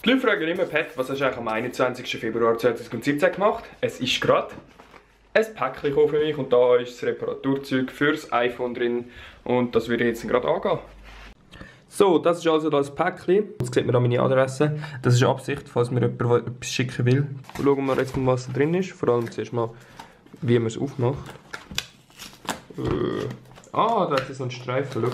Die Leute fragen immer, Pat, was hast du eigentlich am 21. Februar 2017 gemacht? Es ist gerade ein Päckchen für mich und da ist das Reparaturzeug fürs iPhone drin und das würde ich jetzt gerade angehen. So, das ist also das Päckchen. Jetzt sieht man da meine Adresse. Das ist Absicht, falls mir jemand etwas schicken will. Schauen wir jetzt mal, was da drin ist. Vor allem zuerst mal, wie man es aufmacht. Da hat es so einen Streifen. Schau.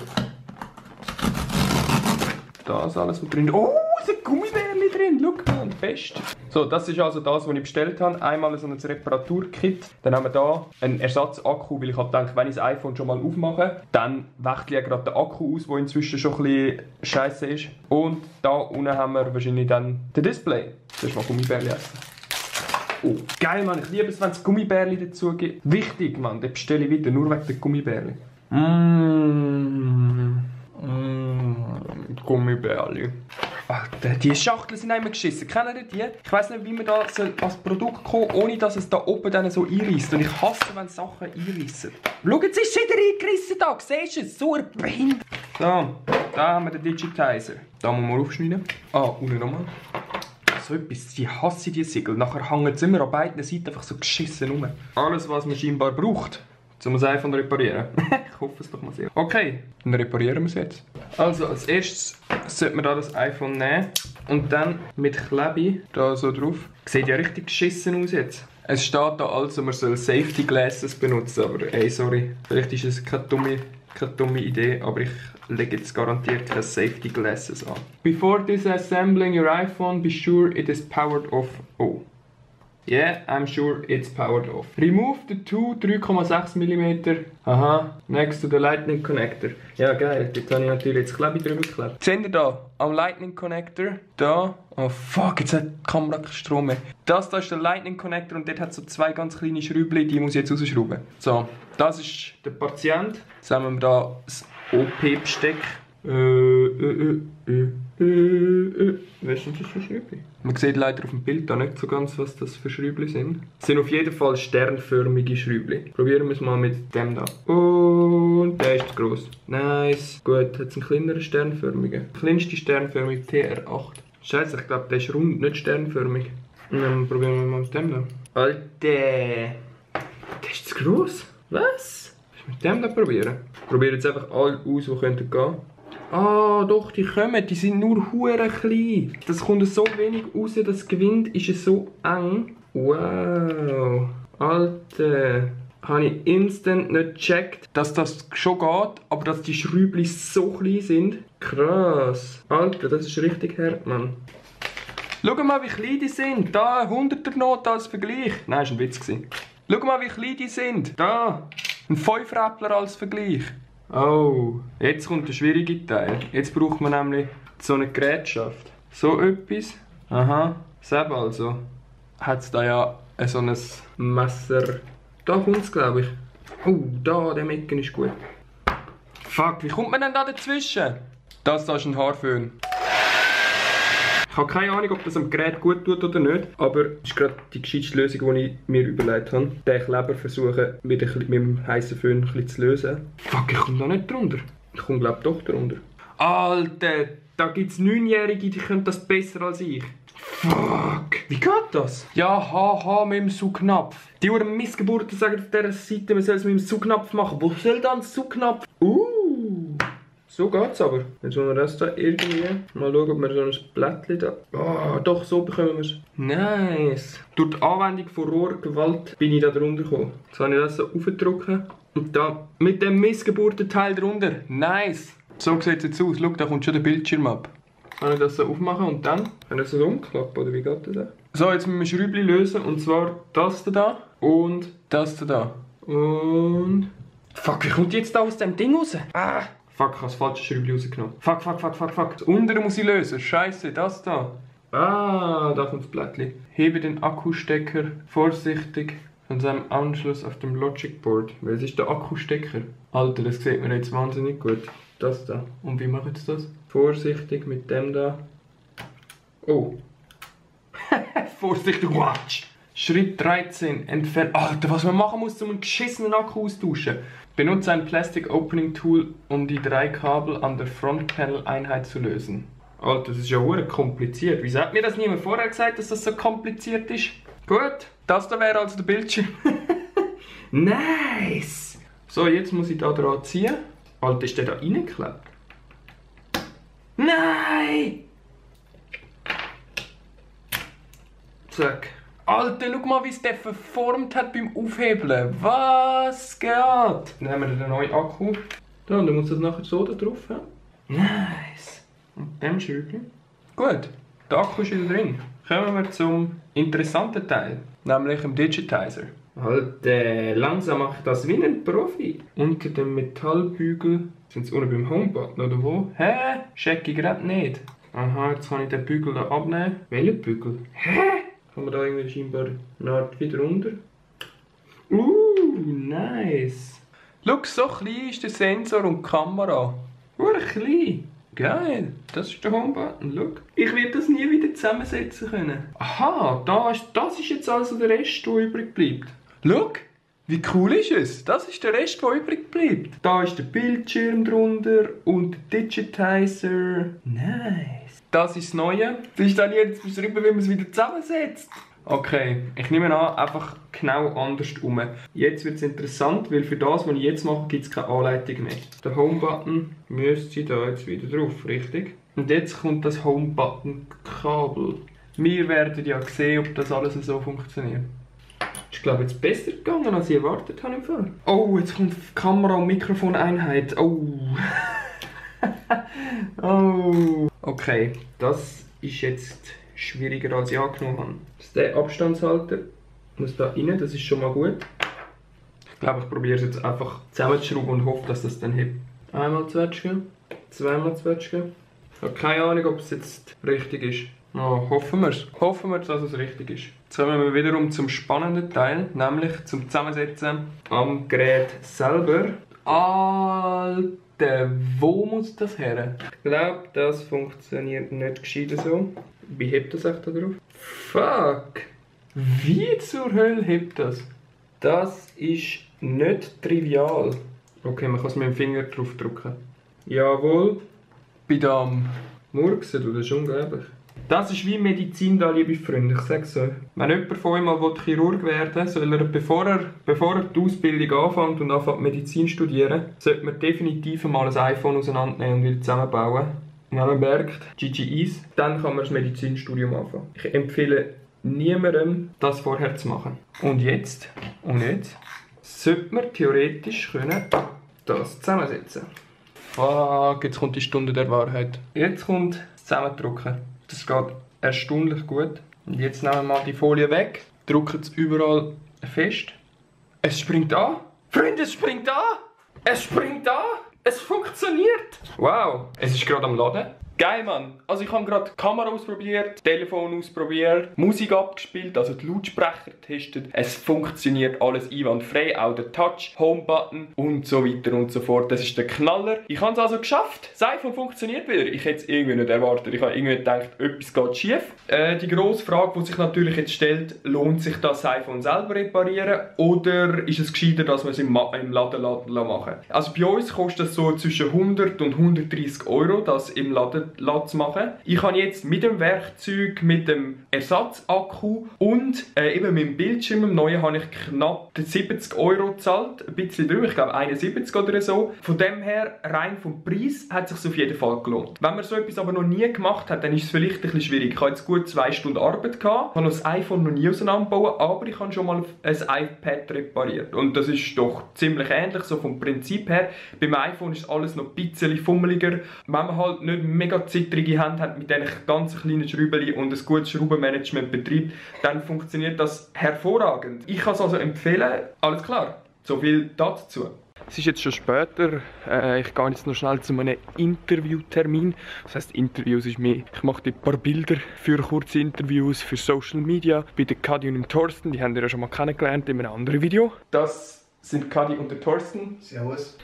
Da ist alles, was drin ist. Oh, es sind Gummibärchen drin. Schau mal, fest. So, das ist also das, was ich bestellt habe. Einmal so ein Reparaturkit. Dann haben wir hier einen Ersatzakku, weil ich habe gedacht, wenn ich das iPhone schon mal aufmache, dann wechsle ich gerade den Akku aus, der inzwischen schon ein bisschen scheiße ist. Und da unten haben wir wahrscheinlich dann den Display. Zuerst mal Gummibärchen essen. Oh, geil, Mann. Ich liebe es, wenn es Gummibärchen dazu gibt. Wichtig, Mann. Den bestelle ich wieder, nur wegen der Gummibärchen. Gummibärchen. Alter, die Schachteln sind einmal geschissen. Kennt ihr die? Ich weiss nicht, wie man da als Produkt kommt, ohne dass es da oben dann so einrisst. Und ich hasse, wenn Sachen einrissen. Schau, jetzt ist es wieder eingerissen da. Siehst du es? So ein Bein. So, da haben wir den Digitizer. Da muss man aufschneiden. Unten nochmal. So etwas, die hasse die Siegel. Nachher hängen sie immer an beiden Seiten einfach so geschissen rum. Alles, was man scheinbar braucht, um das iPhone zu reparieren. Ich hoffe es doch mal sehr. Okay, dann reparieren wir es jetzt. Also als erstes sollte man da das iPhone nehmen und dann mit Klebe da so drauf. Sieht ja richtig geschissen aus jetzt. Es steht da also, man soll Safety Glasses benutzen, aber ey, sorry. Vielleicht ist es keine dumme Idee, aber ich lege jetzt garantiert keine Safety Glasses an. Before disassembling your iPhone, be sure it is powered off. Oh. Yeah, I'm sure it's powered off. Remove the two 3,6 mm. Aha, next to the Lightning Connector. Ja, geil. Jetzt habe ich natürlich das Klebe drüber geklebt. Seht ihr da? Am Lightning Connector. Da. Oh fuck, jetzt hat die Kamera keinen Strom mehr. Das da ist der Lightning Connector und dort hat so zwei ganz kleine Schrübchen, die muss ich jetzt rausschrauben. So, das ist der Patient. Jetzt haben wir da das OP-Besteck. Was sind das für Schrübli? Man sieht leider auf dem Bild da nicht so ganz, was das für Schrübli sind. Es sind auf jeden Fall sternförmige Schrübli. Probieren wir es mal mit dem da. Und der ist gross. Nice. Gut, hat es einen kleineren sternförmigen. Der kleinste sternförmige TR8. Scheiße, ich glaube, der ist rund, nicht sternförmig. Und dann probieren wir mal mit dem da. Alter! Der ist zu gross. Was? Mit dem da probieren? Ich probiere jetzt einfach alle aus, die könnten gehen. Doch, die kommen, die sind nur hure klein. Das kommt so wenig raus, das Gewinde ist so eng. Wow. Alter. Habe ich instant nicht gecheckt, dass das schon geht, aber dass die Schräubchen so klein sind. Krass. Alter, das ist richtig hart, Mann. Schau mal, wie klein die sind. Da, 100er Note als Vergleich. Nein, das war ein Witz. Schau mal, wie klein die sind. Da, ein 5-Räppler als Vergleich. Oh, jetzt kommt der schwierige Teil. Jetzt braucht man nämlich so eine Gerätschaft. So etwas. Aha, Seb also. Hat es da ja so ein Messer. Da kommt es, glaube ich. Oh, da, der Mecken ist gut. Fuck, wie kommt man denn da dazwischen? Das da ist ein Haarföhn. Ich habe keine Ahnung, ob das am Gerät gut tut oder nicht, aber das ist gerade die gescheiteste Lösung, die ich mir überlegt habe. Den Kleber versuchen mit dem heißen Föhn ein bisschen zu lösen. Fuck, ich komme da nicht drunter. Ich komme glaube doch drunter. Alter, da gibt es 9-Jährige, die können das besser als ich. Fuck, wie geht das? Ja, haha, mit dem Saugnapf. Die Missgeburten sagen auf dieser Seite, man soll es mit dem Saugnapf machen. Wo soll dann der Saugnapf? So geht's aber. Jetzt wollen wir das da irgendwie mal schauen, ob wir so ein Blättchen da... doch, so bekommen wir es. Nice. Durch die Anwendung von Rohrgewalt bin ich da drunter gekommen. Jetzt habe ich das so aufgedrückt und da mit dem Missgeburtenteil drunter. Nice. So sieht es jetzt aus. Schau, da kommt schon der Bildschirm ab. Kann ich das so aufmachen und dann kann ich das so umklappen, oder wie geht das? So, jetzt müssen wir Schräubchen lösen und zwar das da und das da. Und... Fuck, wie kommt jetzt da aus dem Ding raus? Fuck, ich habe das falsche Schräubchen rausgenommen. Fuck. Das untere muss ich lösen. Scheiße, das da. Da kommt das Blättchen. Hebe den Akkustecker vorsichtig von seinem Anschluss auf dem Logic Board. Was ist der Akkustecker? Alter, das sieht man jetzt wahnsinnig gut. Das da. Und wie mache ich jetzt das? Vorsichtig mit dem da. Oh. Vorsichtig, watch! Schritt 13, entfernen. Alter, was man machen muss, um einen geschissenen Akku austauschen. Benutze ein Plastic Opening Tool, um die 3 Kabel an der Frontpanel-Einheit zu lösen. Alter, das ist ja verdammt kompliziert. Wieso hat mir das niemand vorher gesagt, dass das so kompliziert ist? Gut, das da wäre also der Bildschirm. Nice! So, jetzt muss ich da dran ziehen. Alter, ist der da reingeklebt? Nein! Zack. Alter, schau mal, wie es der verformt hat beim Aufhebeln. Was geht? Dann nehmen wir den neuen Akku. Da, und dann muss das nachher so da drauf haben. Nice! Und dem Schräubchen. Gut, der Akku ist wieder drin. Kommen wir zum interessanten Teil, nämlich dem Digitizer. Alter, langsam mache ich das wie ein Profi. Unter dem Metallbügel, sind sie unten beim Homebutton oder wo? Hä? Check ich gerade nicht. Aha, jetzt kann ich den Bügel da abnehmen. Welchen Bügel? Hä? Kann man da irgendwie scheinbar eine Art wieder runter? Nice. Schau, so klein ist der Sensor und die Kamera. Klein. Geil, das ist der Homebutton, schau. Ich werde das nie wieder zusammensetzen können. Aha, das ist jetzt also der Rest, der übrig bleibt. Schau, wie cool ist es? Das ist der Rest, der übrig bleibt. Da ist der Bildschirm drunter und der Digitizer. Nice. Das ist das Neue. Das ist dann jetzt beschrieben, wie man es wieder zusammensetzt. Okay, ich nehme an, einfach genau andersrum. Jetzt wird es interessant, weil für das, was ich jetzt mache, gibt es keine Anleitung mehr. Der Home-Button müsste da jetzt wieder drauf, richtig? Und jetzt kommt das Home-Button-Kabel. Wir werden ja sehen, ob das alles so funktioniert. Ist, glaube ich, jetzt besser gegangen, als ich erwartet habe im Fall. Oh, jetzt kommt Kamera- und Mikrofoneinheit. Oh. Oh. Okay, das ist jetzt schwieriger, als ich angenommen habe. Der Abstandshalter muss da rein, das ist schon mal gut. Ich glaube, ich probiere es jetzt einfach zusammenzuschrauben und hoffe, dass das dann hebt. Einmal zwetschgen, zweimal zwetschgen. Ich habe keine Ahnung, ob es jetzt richtig ist. Oh, hoffen wir es. Hoffen wir, dass es richtig ist. Jetzt kommen wir wiederum zum spannenden Teil, nämlich zum Zusammensetzen am Gerät selber. Alter, wo muss das her? Ich glaube, das funktioniert nicht gescheit so. Wie hebt das echt da drauf? Fuck! Wie zur Hölle hebt das? Das ist nicht trivial. Okay, man kann es mit dem Finger drauf drücken. Jawohl. Bei dem Murksen, das ist unglaublich. Das ist wie Medizin da, liebe Freunde, ich sag's so. Wenn jemand von euch mal Chirurg werden will, soll er, bevor er die Ausbildung anfängt und anfängt Medizin zu studieren, sollte man definitiv mal ein iPhone auseinandernehmen und wieder zusammenbauen. Und wenn man merkt, GG ist, dann kann man das Medizinstudium anfangen. Ich empfehle niemandem, das vorher zu machen. Und jetzt sollte man theoretisch das zusammensetzen. Fuck, jetzt kommt die Stunde der Wahrheit. Jetzt kommt das Zusammendrücken. Das geht erstaunlich gut. Und jetzt nehmen wir mal die Folie weg, drücken es überall fest. Es springt an. Freunde, es springt an! Es springt an! Es funktioniert! Wow, es ist gerade am Laden. Geil, Mann! Also ich habe gerade die Kamera ausprobiert, das Telefon ausprobiert, Musik abgespielt, also die Lautsprecher getestet. Es funktioniert alles einwandfrei, auch der Touch, Home-Button und so weiter und so fort. Das ist der Knaller. Ich habe es also geschafft. Das iPhone funktioniert wieder. Ich hätte es irgendwie nicht erwartet. Ich habe irgendwie gedacht, etwas geht schief. Die grosse Frage, die sich natürlich jetzt stellt, lohnt sich das iPhone selber reparieren oder ist es gescheiter, dass wir es im Laden machen? Also bei uns kostet es so zwischen 100 und 130 €, das im Laden zu machen. Ich habe jetzt mit dem Werkzeug, mit dem Ersatzakku und eben mit dem Bildschirm, im neuen, habe ich knapp 70 € gezahlt. Ein bisschen drüber, ich glaube 71 oder so. Von dem her, rein vom Preis, hat es sich auf jeden Fall gelohnt. Wenn man so etwas aber noch nie gemacht hat, dann ist es vielleicht ein bisschen schwierig. Ich habe jetzt gut 2 Stunden Arbeit gehabt. Ich habe das iPhone noch nie auseinandergebaut, aber ich habe schon mal ein iPad repariert. Und das ist doch ziemlich ähnlich, so vom Prinzip her. Beim iPhone ist alles noch ein bisschen fummeliger. Wenn man halt nicht mega zittrige Hände hat mit diesen ganz kleinen Schrauben und ein gutes Schraubenmanagement betreibt, dann funktioniert das hervorragend. Ich kann es also empfehlen. Alles klar, so viel dazu. Es ist jetzt schon später, ich gehe jetzt noch schnell zu einem Interviewtermin. Das heisst, Interviews ist mehr, ich mache ein paar Bilder für kurze Interviews, für Social Media. Bei der Kadi und dem Thorsten, die haben ihr ja schon mal kennengelernt in einem anderen Video. Das sind Kadi und der Thorsten. Servus.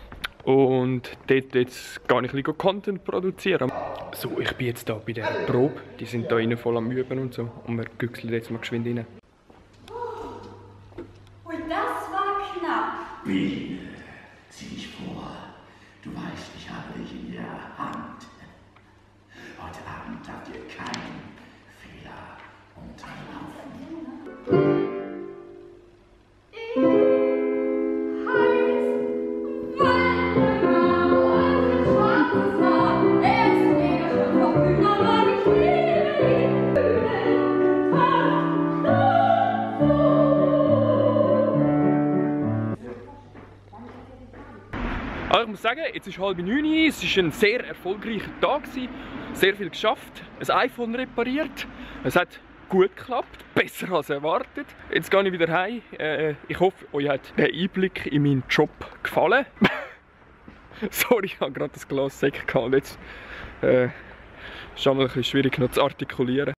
Und dort jetzt gar nicht Content produzieren. So, ich bin jetzt hier bei der Probe. Die sind da innen voll am Üben und so. Und wir güchseln jetzt mal geschwind rein. Und das war knapp. Wie? Zieh dich vor. Du weißt, ich habe dich in der Hand. Heute Abend hier keinen Fehler unterlaufen. Also ich muss sagen, jetzt ist 8:30, es war ein sehr erfolgreicher Tag, sehr viel geschafft, ein iPhone repariert, es hat gut geklappt, besser als erwartet. Jetzt gehe ich wieder heim, ich hoffe, euch hat der Einblick in meinen Job gefallen. Sorry, ich habe gerade das Glas Sekt gehabt und jetzt ist es ein bisschen schwierig noch zu artikulieren.